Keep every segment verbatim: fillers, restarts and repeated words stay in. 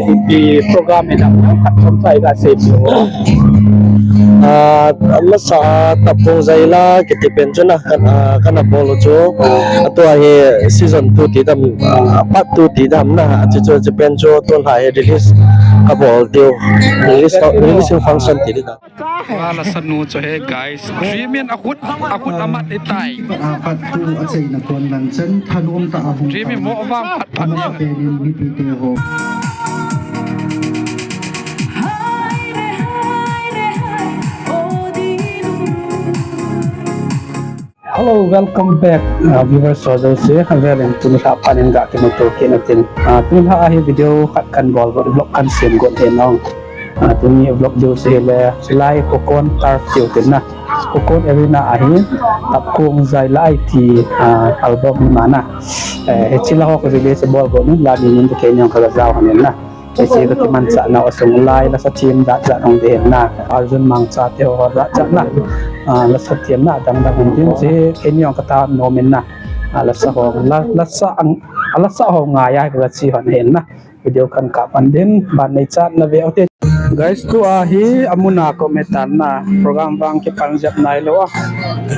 Ipi program hi nam khat chomcha iga sei piu. Ah, amasa Tapkong Jaila kiti pen chu na kan, ah, kana bol u chu. Atua hi season two ti dam, ah, part two ti dam na. Chu chu chu pen chu tun hi release kabol diu. Release, releasing function ti dam. Wa lasa nu chu he guys. Dream in akhut, akhut amat itai. Part two achaina kon lang chan thanom tah a hung. Dream in mo vang phat phat. Ama penin mipite ho. Hello, welcome back, uh, viewers ho jouse. Avel in tuni lha pan in ga kimuto kit u hitin. Uh, tuni lha hi video khat kan bol got, vlog kan sem got hi nong. Ah, tuni vlog diu chu hile, chulai Khokon Turf diu tin na. Khokon Arena a hi, Tapkong Jaila iti, ah, album hi ma na. Eh, hiche la ho ka release bol got ni, la ni nin te kei ni ka jao han na. Hiche ka kimanchah nau a sung lai, lasa them jat jat hung ding na. Arjun Mangcha te ho jat jat na. Ah, lasa them na, dang dang hung ding, hiche kei ni ka ta nom in na. Ah, lasa ho, la, lasa ang, ah, lasa ho ngai a ka chi hon hin na. Video kan kap pan ding, ban nei chat na ve u te. Guys, tua hi amun a ka um e tan na, program vang kipan jep nailou a.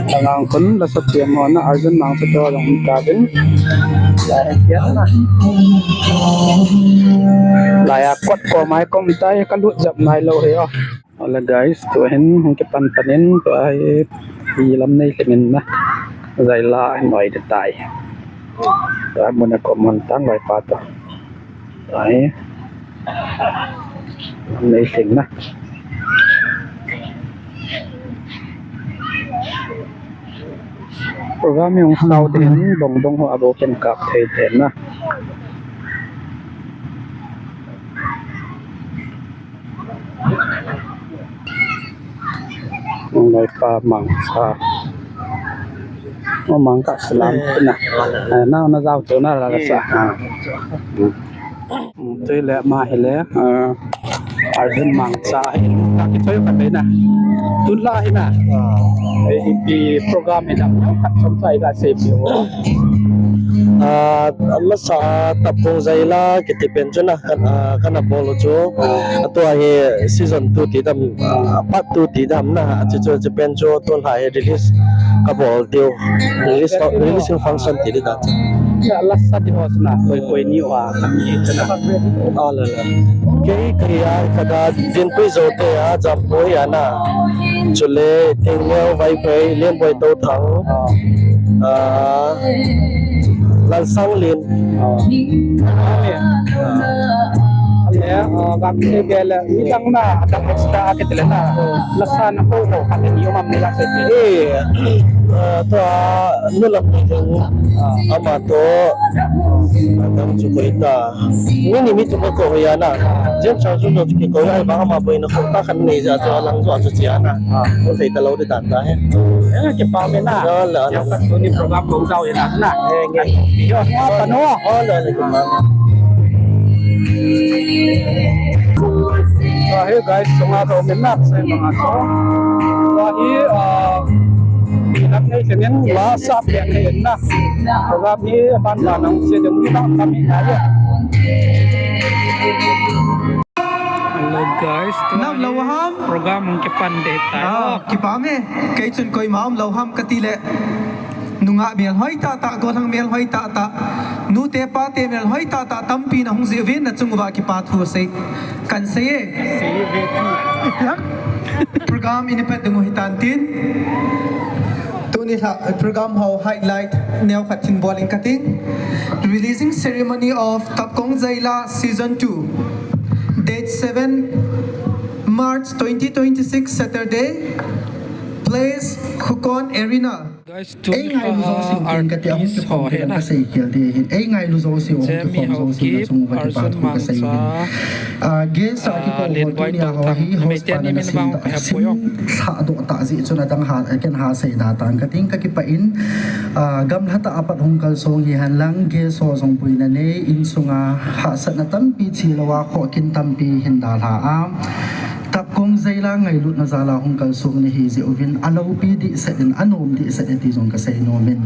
Tangang kun lasa them ho na, Arjun Mangcha te ho jong um tauvin. Lai a kot ko mai kom tai ka lut jep nailou hi o. Hola guys, tua hin hung kipan pan in, tua hi pi lam nei lhing in na. Jaila hin oi de tai. Tua mun a ko mun tang oi pa to. Tua hi lam nei lhing na. Program hi hung sau te hin bong bong ho abo ken kap thei te na. Ngai pa Mangcha. O Mangcha salam na. Eh, na na jao to na la sa. Ah. Hmm. Hmm, tui le ma hi le. Ah, Arjun Mangcha hi. Ka ki choi kan le na. Tun la hi na. Ah. Eh, ipi program hi na. Khat chomcha iga sei piu. Ah, amasa Tapkong Jaila kiti pen chu na kan, ah, kana bol u chu. Atua hi season two ti dam, ah, part two ti dam na. Chu chu chu pen chu tun hi release kabol diu. Release, releasing function ti dam. Ya, lasa ti ho na, koi koi ni wa, kami chu na. Ah, la la. Kei kei a ka da Dinpui Zote a, Jampui a na. Chule Tingneo, Vaiphei, Lenboi Touthang. Ah. Ah, Lalsanglin. Ah. Ale, ah, gam se bel, ni dang na, dang extra ke tele na. Lasa na ko ko ka ni um am ni la se. Eh, ah, tua nu lam ni dang. Ah. Ama to. Adam chu koi ta. Mi ni mi chu ko ko ya na. Jem chang chu no chu ki ko ya ba ama boina ko ta khan nei ja chu alang chu chu chia na. Ah, ko sei ta lo de tan ta he. Eh, kipa me na. Ya la. Ya ka tu ni program ko jao ya na. Eh, nge. Yo, pa no. Oh, la la kipa. Wa hi guys, sunga ko me na sai ma so. Wa hi, ah, ni nak nei ken la sa pe nei na. Program hi ban ban nang se ding ni na kami na ya. Hello guys, tua hi program hung kipan de tai. Ah, kipa me, kei chun koima um lou ham kati le. Nungah melhoi tah tah, gollhang melhoi tah tah, nute pate melhoi tah tah, tampi na hung jeh uvin na chung uva kipa thu sei. Kan sei e. Program in i pat ding u hitan tin. Tuni lha, program ho highlight neo khat hin bol ing kating. Releasing ceremony of Tapkong Jaila Season two. Date seven March twenty twenty-six, Saturday. Place, Khokon Arena. Guys, ei ngailu jouse u kati a hung kikhom te ka sei khel te hin. Ei ngailu jouse u hung kikhom jouse u chung uva kipa thu ka sei hin. Ah, guest a kiko ho tuni a ho hi host pa na ka sei ta, sim lha doh ta jeh chun adang ha, ken ha sei da tang kating ka kipah in, ah, gamlha tah a pat hung kalsong hi hen lang guest ho jong boina nei, insunga hahsatna tampi che lou a khohkit tampi hin dalha a. Tap Kong Zeila ngailutna jal a hung kalsong nahi jeh uvin, aloupi dehset in, anom dehset in ti jong kasei nom in.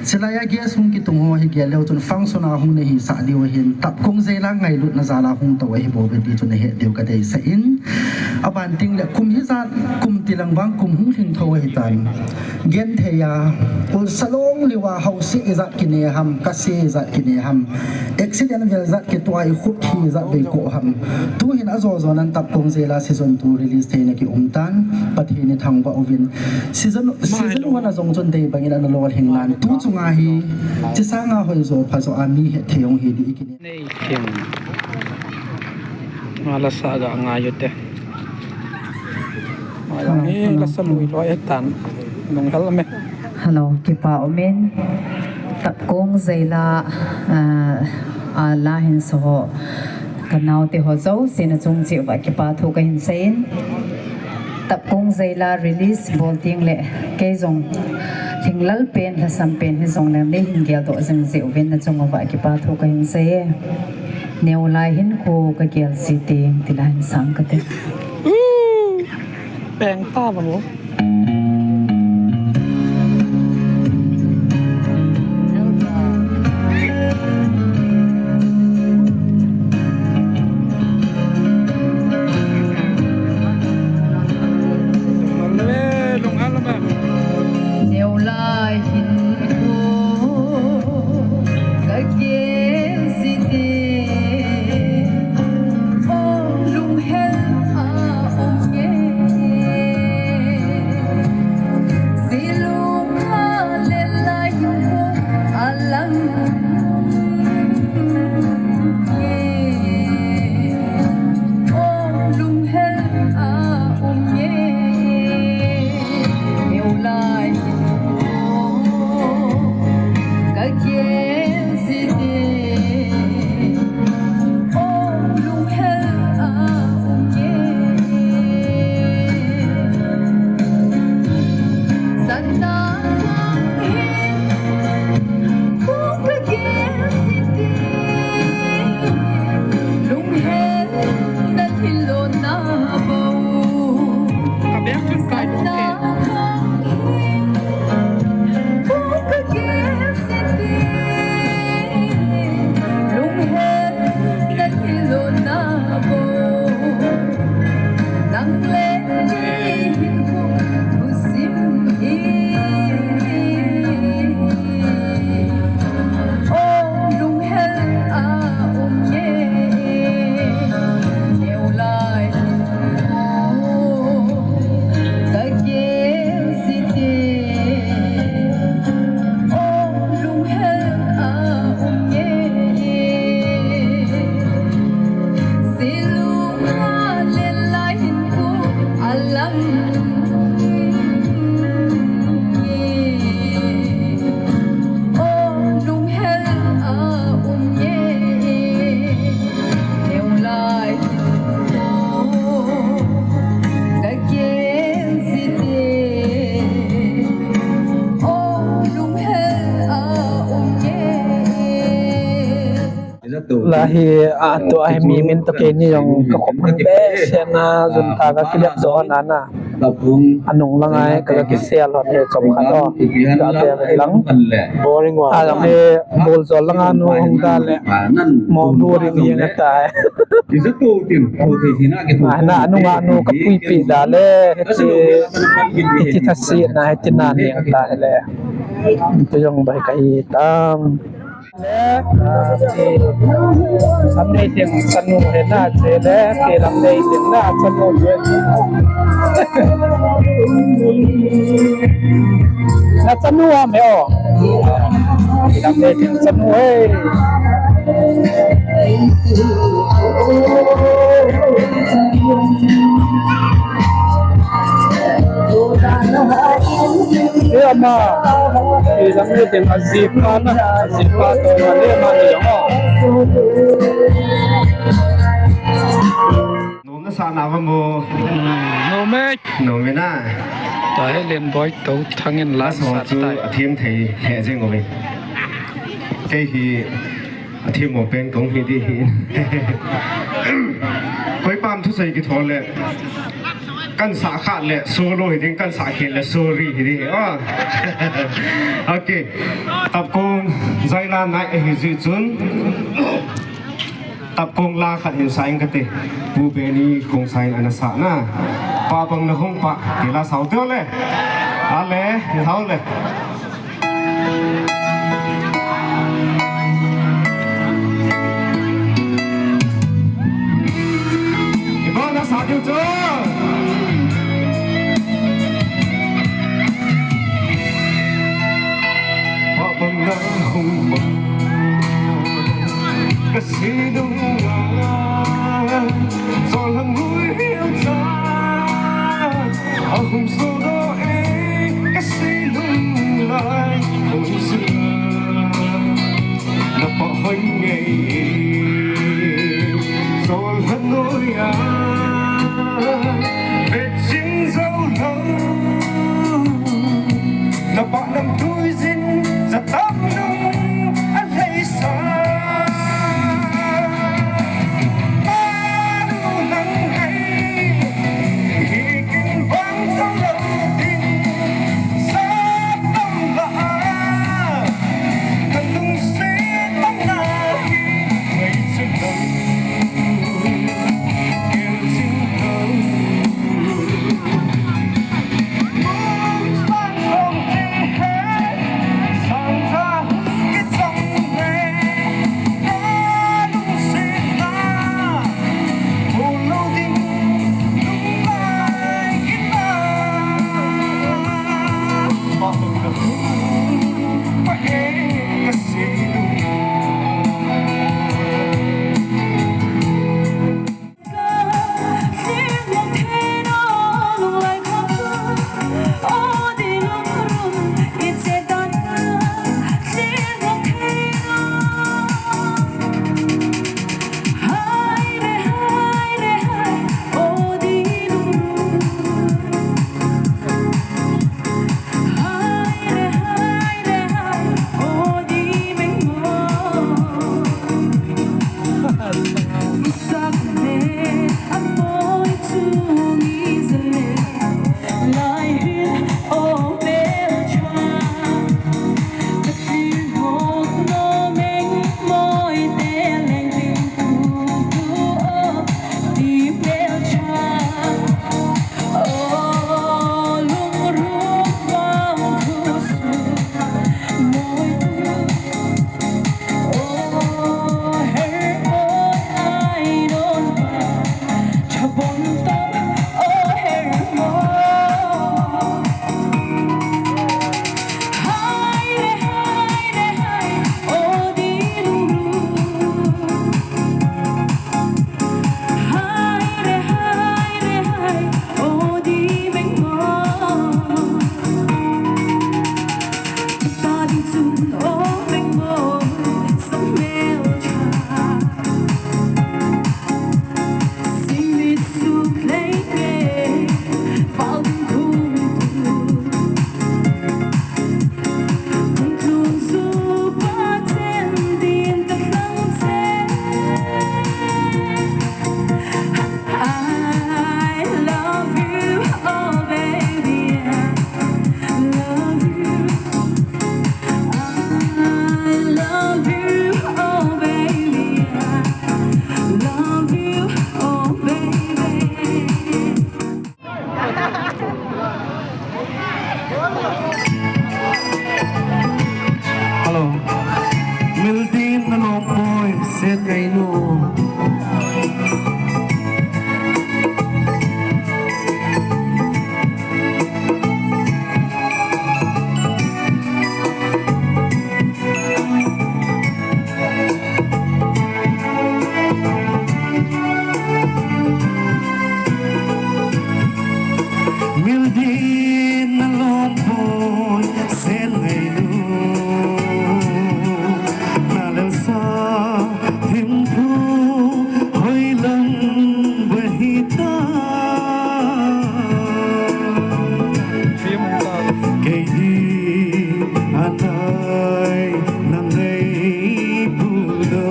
Chulai a guest hung kitung ho hi gel leu chun function a hung nahisah diu ahin, Tapkong Zeila ngailutna jal a hung tou ahi bouve ti chu nahet diu kadeisah in. Aban teng le kum hijat, kum tilang vang kum hung lhing thou ahitan. Genthei a, ulsa long liu a, haose ijat kine ham, kase ijat kine ham, accident vel jat kitoh a, ikhup khi ijat vei koh ham. Tuhin ajo jo nan Tapkong Zeila season two release theina kium tan, Pathen ithangvah uvin. Season, season one a jong chun dei bangin ana lolhing nan. Tu chunga hi, chesanga hoijo phajo a mi hetthei hung hi ding ikine. Nei kin. Nga lasa ga ngai u te. Nga la ni lasa lui loi e tan. Nung hel me. Hello, kipa umin. Tapkong Zeila, ah, a la hin so ho. Ka naote ho jouse na chung cheh uva kipa thu kahin seiyin. Tapkong Zeila release bol teng le kei jong lhinglel pen, lhasam pen hijong le neihin geldoh jing jeh uvin na chung uva kipa thu kahin seiye. Neolai hinkho kagel ji teng ti la hin sang kate. Peng ta bang o. Neolai hinkho kagel ji teng, o lunghel a um nge. Silung a lelai hinkho alang nge. O lunghel a um nge. Neolai hinkho kagel ji teng, o lunghel a um nge. Satna hin kho kagel ji teng, lunghel na thil lona bou. Ka bek chun kai lo te. Lahi a tu a hi mi min to keini jong ka khop man be se na jun ta ka kilep do na na. Anung lang ai ka kisel hon he chom khat o. Ka be lang. Boring wa. A lang he bol jol lang a nu hong da le. Mo boring ni nga ta. Kisa to tin, to te hina ke to. Ana anung a nu ka pui pi da le. Hiti, hiti thasi na hiti na ni ta le. Hiti jong bai ka hi tam. Le, ah, ti, lam nei teng chanu he na che le, ke lam nei teng na chanu he. Na chanu a me o. Ke lam nei teng chanu he. Ama, ilang ni teng ajipa na, ajipa to na le ma ni jong o. Nom na sa na ba mo? Nom e. Nom e na. Ta he len boi to thangin la sa ta. Athem thei he jeng o ve. Kei hi Athem mo pen kong hi di hi. Koi pam thusei kithol le. Kan sah khat le solo hi ding, kan sah kit le sorry hi ding. Ah. Okay. Tapkong Zaila nai ahi jeh chun. Tapkong la khat hin sa ing kate. Pu Benny Khongsai in ana sah na. Pa bang na hung pa. Ti la sao teo le. Ale, hao le. Ibana sa diu chu. Pabang na hung ma. Kasi nung na. Sol hang hui hiu cha. Ahung so do e. Kasi nung lai. Hung sila. Na pa hoi ngei. Sol hang hui a. Vet jing zo lo. Na pa nam tui jin. Za tam nung a lei sa. Pa nu nang hei. Hi kin bang zo lo ding. Sa tam la a. Ka lungset bang na hi. Ngaicha lo. Ken jing lo. Hello. Mildin na lom poi, Sen Ngainu. Mildin na lom poi, Sen Ngainu. Na lelsa thimthu hoilang vahita. Kei hi anai na nei pu do.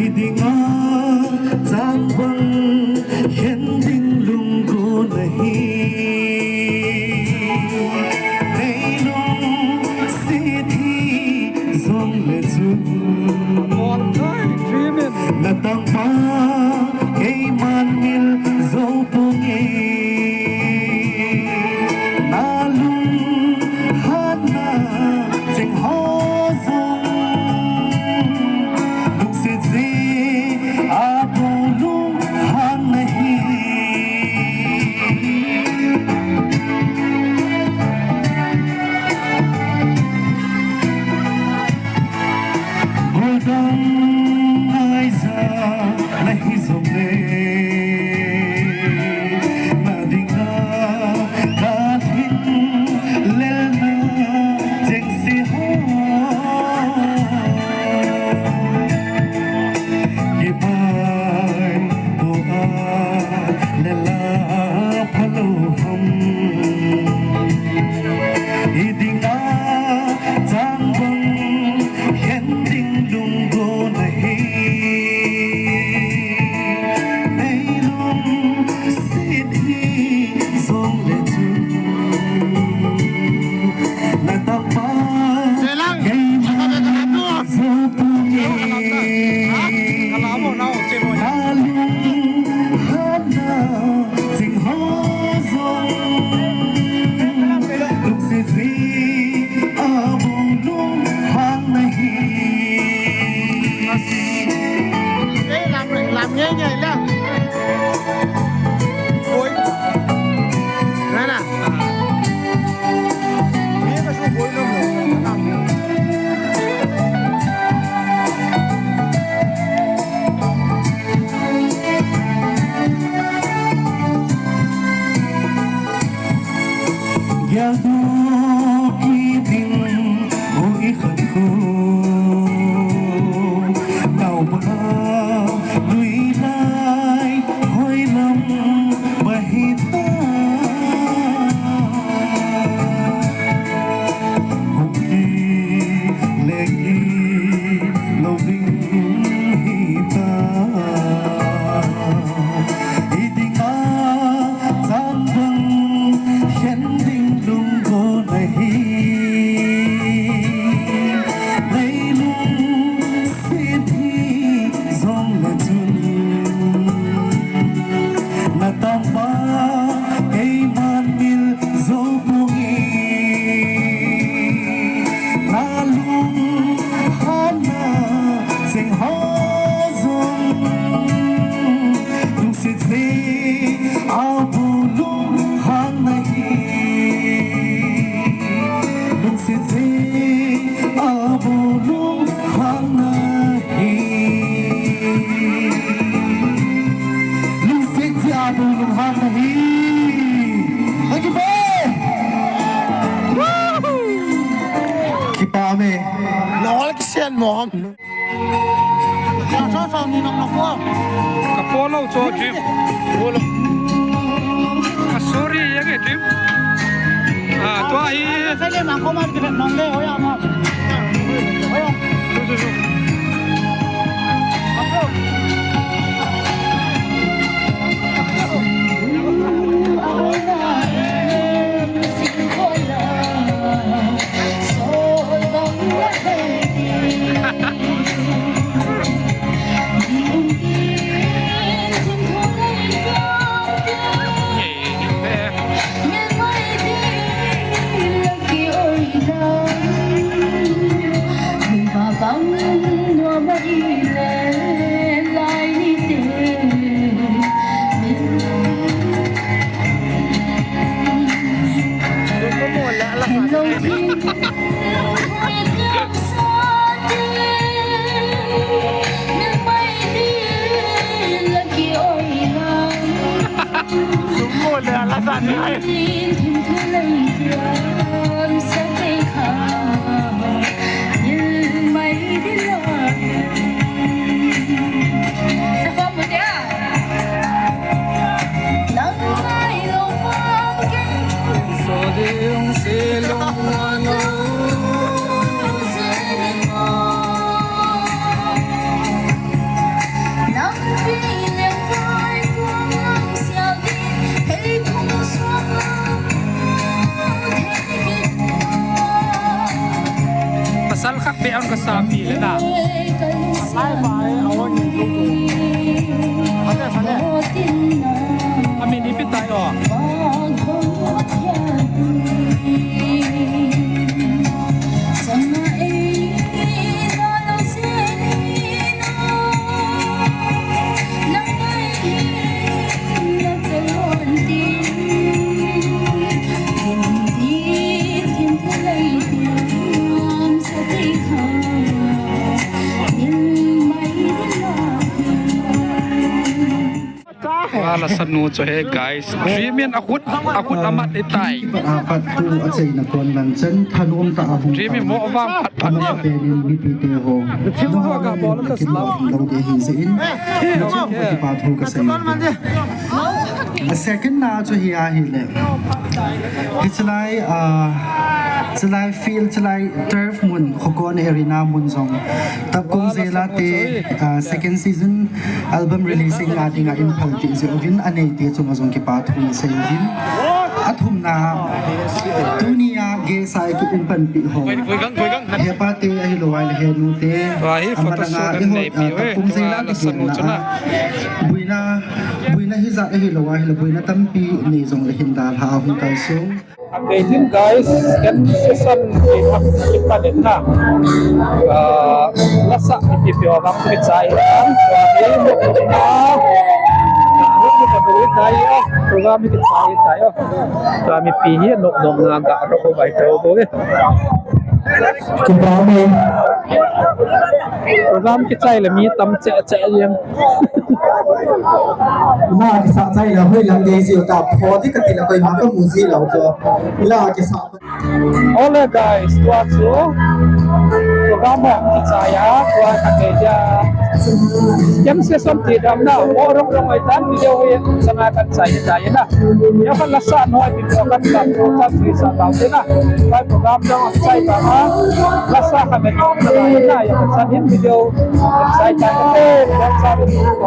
Idinga chang bang Khen ding lunggon ahi, nei lungset hih jongle chun. Na tangpa keiman mil jou ponge, na lunghanna cheng ho jong lungset jeh a bou lunghan ahi. Goldam ngaija nahi jongle, na dinga ka lhinglelna chengse ho. Kipah doh a lela phalou ham. I dinga changbang khen ding lunggon ahi. Nei lungset hih jongle chun, na tangpa keiman jou ponge, na lunghanna cheng ho jong lungset jeh a bou lunghan ahi. Lam, lam ngei ngei lang. Oi. Nana. Geldoh kit ding o i khat khu, naopa lui lai hoilam ba hita. Hung kile kit lou ding hita. I dinga changbang khen ding lunggon ahi. Nei lungset hih jongle chun, na tangpa keiman mil jou ponge, na lunghanna cheng ho jong lungset jeh a bou lunghan ahi. Lungset jeh a bou lunghan ahi. Lungset jeh a bou lunghan ahi. Thank you, bhai. Woohoo! Kipah me. Lol kisen mo. Ka po lou cho dream. Ah, sorry, ya ke dream. Ah, tua hi. Sai le ma ko ma ke nong le hoya ma. Hoya. Su, su, su. Ala sanu chu he guys. Dream in akhut, akhut amat itai. Apat tu achaina kon lang chan thanom ta ahung. Dream in mo vang phat phat. Ama penin mipite ho. Nahon in akinlou ding ahi jeh in. Nachung ho kipathu kasei. A second na chu hi ahile. Hichelai, ah, chelai field, chelai turf mun, Khokon Arena mun jong. Tapkong Zela te, ah, second season album releasing a dinga inphal ti jeh uvin anei te chunga jong kipathu sei uvin. Athumna, tunia guest a kium panpi ho. Hepa te ahilou ahile henu te. Amalanga eiho, ah, Tapkong Zela te kina a. Buina, buina hijat ahilou ahile buina tampi nei jongle hin dalha hung kalsong. Akei din guys, ken session kei thak kipan in na. Ah, lasa ipi ipi ho vang kichai tan. Tua hi mo na. Mo na bol tai o. Program kichai tai o. Tua mipi hi nok nok na ga ro ko bai to ko e. Kipa me. Program kichai le mi tam che che jeng. La kisa chai la hoi lam dei jiu ta pho di kati la koima kamu ji lou chu. La kisa. Ole guys, tua chu. Tua mo kichai a, tua ka ke ja. Kem session ti dam na, mo rong rong ai tan video hi sanga kan chai chai na. Ya kan lasa no ai video kan kan kan sa tau na. Pai program dang chai ta ma. Lasa ka me na na ya kan sa hin video. Chai chai ka te, kan sa video.